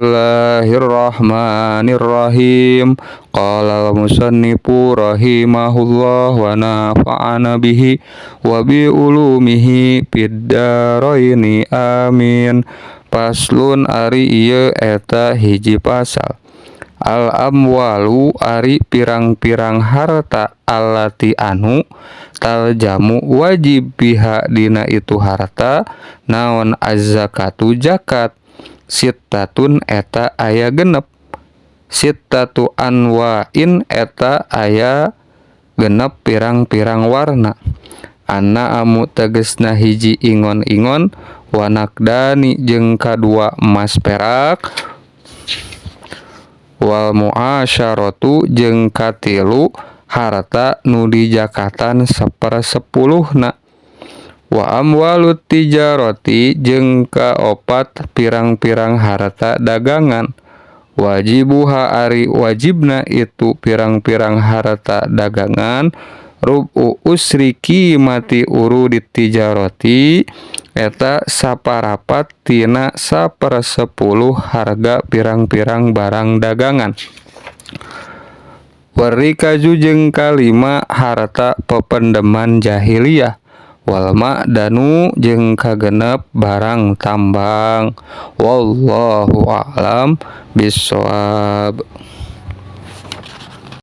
Bismillahirrahmanirrahim. Qala al-musannifu rahimahullah wa nafa'ana bihi wa bi ulumihi fid dharaini amin. Faslun ari ieu eta hiji pasal. Al amwalu ari pirang-pirang harta allati anu taljamu wajib biha dina itu harta naon az-zakatu zakat. Sittatun eta aya 6, sittatu anwa'in eta aya 6 pirang-pirang warna. Anna amu tegesna hiji ingon-ingon wanakdani jeung kadua emas perak wal muasyaratu jeung katilu harta nu dijakatan 1/10-na wa amwalut tijarati jeung kaopat pirang-pirang harta dagangan wajibuha ari wajibna itu pirang-pirang harta dagangan rubu usri qimati urudit tijarati eta saparapat tina 1/10 harga pirang-pirang barang dagangan. Warikaju jeung kalima harta pependeman jahiliyah wal ma'danu jeung kagenep barang tambang. Wallahu a'lam bissawab.